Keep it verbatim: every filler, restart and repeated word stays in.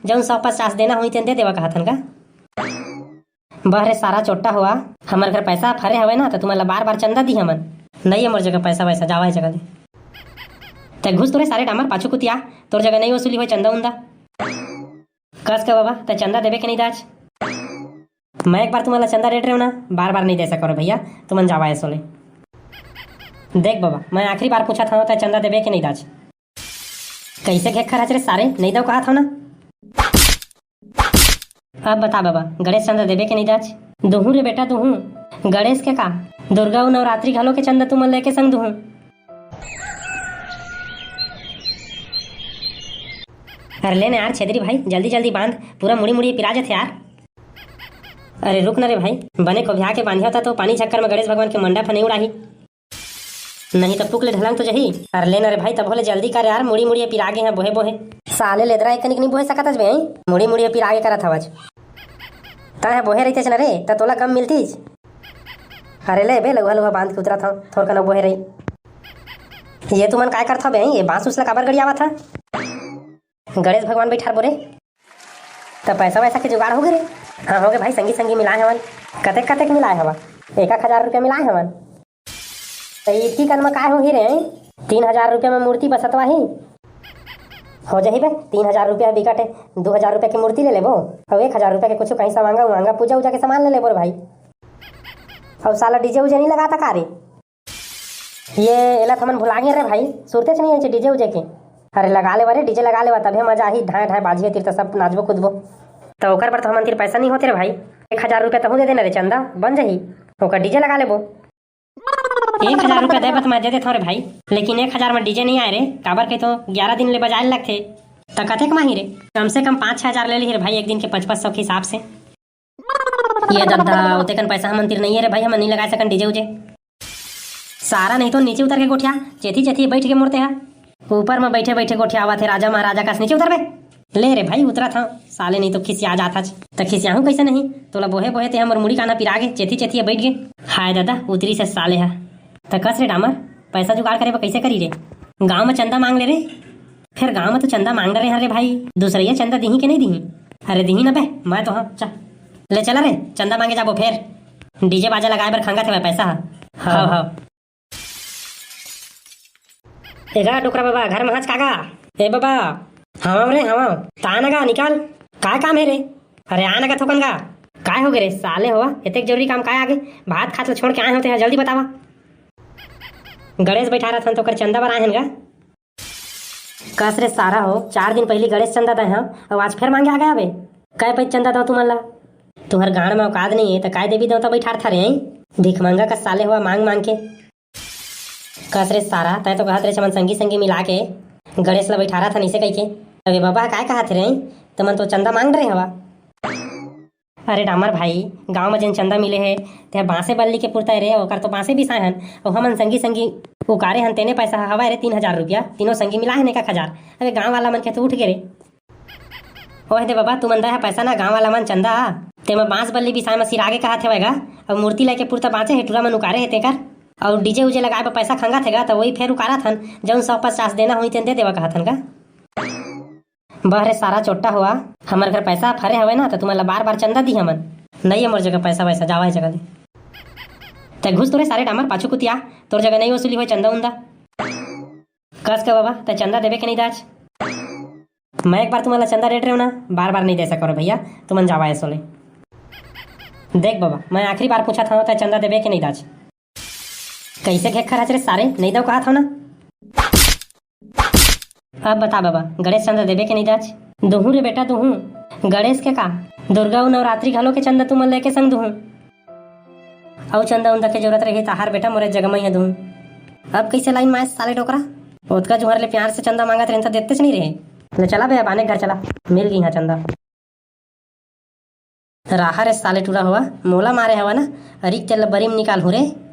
जउन सौ पचास देना होही तेन दे देवा कहत हन का? बह रे सारा चोट्टा होवा, हमर घर पैसा फरे हवय ना, त तुमन ला बार बार चंदा दी हमन। नइ हे मोर जगह पैसा वैसा, जावा ए जगह ले। ते घुस तो रे सारे डामर पाछू कुतिया, तोर जगह नइ वसूली होय चंदा उंदा। कस के बाबा, ते चंदा देबे के नइ दाच? मैं एक बार तुमन ला चंदा रेट रेव ना, बार बार नइ दे सको रे भैया, तुमन जावा ए सोले। देख बाबा, मैं आखिरी बार पूछत हव, ते चंदा देबे के नइ दाच? कइसे घेक्खर हच रे सारे, नइ दव कहत हव ना। अब बता बाबा, गणेश चंदा देबे के नइ दाच? दुहूं रे बेटा, दुहूं। गणेश के का, दुर्गा अउ नवरात्रि घलो के चंदा तुमन लेके संग दुहूं। अरे ले ना यार छेदरी भाई, जल्दी जल्दी बांध, पूरा मुड़ी मुड़ी पिरा जथे यार। अरे रुक ना रे भाई, बने कोभिया के बांधिया होता तो पानी झक्कर में गणेश भगवान के मंडप ह नइ उड़ाही। नहीं त पुक ले ढलंग तो जही। अरे ले ना रे भाई, तभो ले जल्दी कर यार, मुड़ी मुड़ी पिरा गे हे बोहे बोहे। साले लेदरा एक कनिक नइ बोहे सकत हच बे, हैं? मुड़ी मुड़ी पिरा गे करत हवच। तैं ह बोहे रहितेच ना रे, त तोला गम मिलतीच। अरे ले बे, लउहा लउहा बांध के उतरत हव, थोरकन बोहे रही। ये तुमन काय करत हव बे, हैं? ये बांस उस ला काबर गड़ियावत ह? गणेश भगवान बैठार बोरे। त पैसा वैसा के जुगाड़ होगे रे? हाँ होगे भाई, संगी संगी मिलाए हवन। कतेक कतेक मिलाए हवा? एक एक हजार रुपया मिलाए हवन। त इतकी कन म काय होही रे? तीन हजार रुपया म मूर्ति बसतवा ही। हो जाही बे, तीन हजार रुपया बिकट हे। दू हजार रुपया के मूर्ति ले लेबो, अउ एक हजार रुपया के कुछ कहीं समांगा उमांगा, पूजा उजा के सामान ले लेबो रे भाई। अउ साला डीजे उजे नइ लगाता का रे? ये एला त हमन भुला गे रे भाई, सुरतेच नइ हे डीजे उजे के। अरे लगा लेवा रे, डीजे लगा लेवा, तभे मजा आही, ढाय ढाय बाजही तीर त सब नाचबो कूदबो। त ओकर बर त हमन तीर पैसा नइ होते रे भाई। एक हजार रुपया तहूं दे देना रे चंदा, बन जाही। ओकर डीजे लगा लेबो। एक हजार रुपया दे बर त मैं दे देथव रे भाई, लेकिन एक हजार म डीजे नइ आय रे, काबर के तो ग्यारह दिन ले बजाए ल लगथे। त कतेक म आही रे? कम से कम पाँच छह हजार ले लिही रे भाई, एक दिन के पच पच सौ के हिसाब से। ये दद्दा, ओतेकन पैसा हमन तीर नइ हे रे भाई, हमन नइ लगा सकन डीजे उजे। सारा नहीं तो नीचे उतर के गोठिया, चेथी चेथी बैठ के मोर ते हा। ऊपर म बैठे बैठे गोठियावत हे, राजा महाराजा कस, नीचे उतर बे। ले रे भाई, उतरत हंव, साले नहीं तो खिसिया जात हच। त खिसियाहूं कइसे नहीं? तोला बोहे बोहे ते हमर मुड़ी काना पिरा गे, चेथी चेथी बैठ गे। हाय ददा, उतरिस साले हा। त कस रे डामर, पैसा जुगाड़ करे बर कइसे करी रे? गांव म चंदा मांग ले रे। फेर गांव म तो चंदा मांग डरे हन रे भाई, दूसरइया चंदा दिही के नहीं दिही? अरे दिही ना बे, मैं तो हंव, चल। ले चला रे, चंदा मांगे जाबो फेर। डीजे बाजा लगाए बर खंगत हवय पैसा ह। हव, हव। ए गा डोकरा बाबा, घर म हच का गा? ए बाबा, हवंव रे, हवंव। त आ ना गा, निकल। काय काम हे रे? अरे आ ना गा थोकन गा। काय होगे रे साले होवा? एतेक जरूरी काम काय आगे? भात खात ल छोड़ के आए होते हैं, जल्दी बतावा। गणेश बैठा रहथन त ओकर चंदा बर आए हन गा। कस रे सारा हो, चार दिन पहिली गणेश चंदा दे हंव, अउ आज फेर मांगे आ गे हवे। काय पइत चंदा दंव तुमन ला? तुंहर गांड़ म औकात नइ हे, त काय देवी देवता बइठारथा रे, हैं? भिखमंगा कस साले होवा मांग मांग के। कस रे सारा, तैं तो कहत रे हमन संगी संगी मिला के गणेश ला बइठारथन अइसे कहिके। अबे बाबा, काय कहत रे, हैं? तुमन तो चंदा मांग डरे हवा। अरे डामर भाई, गांव म जेन चंदा मिले हे, ते बांसे बल्ली के पुरता रे, ओकर तो बांसे बिसाए हन, अउ हमन संगी संगी उकारे हन, तेने पैसा ह हवय रे तीन हजार रुपया, तीनों संगी मिलाए हन एक एक हजार। अबे गांव वाला मन के तो उठ गे रे। ओह दे बाबा, तुमन दे ह पैसा ना, गांव वाला मन चंदा, तेमा बांस बल्ली बिसाए म सिरागे कहत हवय गा, अउ मूर्ति लेके पुरता बांचे हे, टूरा मन उकारे हे तेकर, अउ डीजे उजे लगाए बर पैसा खंगत हे गा, त वही फेर उकारत हन, जउन सौ पचास देना होही तेन दे देवा कहत हन गा। बह रे सारा चोट्टा होवा, हमर घर पैसा फरे हवय ना, त तुमन ला बार बार चंदा दी हमन। नइ हे मोर जगह पैसा वैसा, जावा ए जगह ले। ते घुस तो रे सारे डामर पाछू कुतिया, तोर जगह नइ वसूली होय चंदा उंदा। कस के बाबा, ते चंदा देबे के नइ दाच? मैं एक बार तुमन ला चंदा रेट रेव ना, बार बार नइ दे सको रे भैया, तुमन जावा ए सोले। देख बाबा, मैं आखिरी बार पूछत हव, ते चंदा देबे के नइ दाच? कइसे घेक्खर हच रे सारे, नइ दव कहत हव ना। अब बता बाबा, गणेश चंदा देबे के नइ दाच? दुहूं रे बेटा, दुहूं। गणेश के का, दुर्गा अउ नवरात्रि घलो के चंदा तुमन लेके संग दुहूं। अउ चंदा उंदा के जरूरत रही, ताहार बेटा मोरे जगमई ह दुहूं। अब कइसे लाइन माय साले डोकरा? ओतका जुहर ले प्यार से चंदा मांगत रहिन त देतेच नइ रहे। ले चला बे, अब आने घर चला, मिल गई हा चंदा। राहा रे साले टूरा होवा, मोला मारे हवा ना, अरिक तेल ल बरी म निकाल हूं रे।